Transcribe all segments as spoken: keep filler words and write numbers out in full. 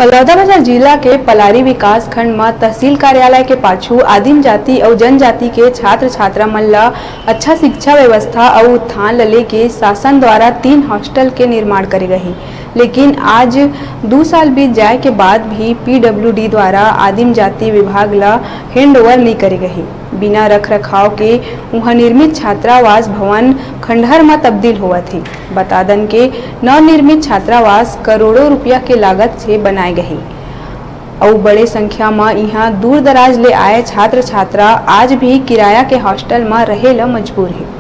बलौदाबाजार जिला के पलारी विकास खंड म तहसील कार्यालय के पाछू आदिम जाति अउ जनजाति के छात्र छात्रा मन ल अच्छा शिक्षा व्यवस्था अउ उत्थान ल लेके शासन द्वारा तीन हॉस्टल के निर्माण करे गही, लेकिन आज दू साल बीत जाए के बाद भी पीडब्ल्यूडी द्वारा आदिम जाति विभाग ल हैंडओवर नइ करे गही। बिना रख रखाव के उहां निर्मित छात्रावास भवन खंडहर म तब्दील होवत हे। बता दन के नवनिर्मित छात्रावास करोड़ों रुपया के लागत से बनाए गही। अउ बड़े संख्या म इहां दूर दराज ले आए छात्र छात्रा आज भी किराया के हॉस्टल म रहे ल मजबूर हे।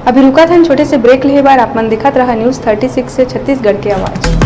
अभी रुकत हन छोटे से ब्रेक लेहे बर। आप मन देखत रहा न्यूज़ थर्टी सिक्स से छत्तीसगढ़ के आवाज़।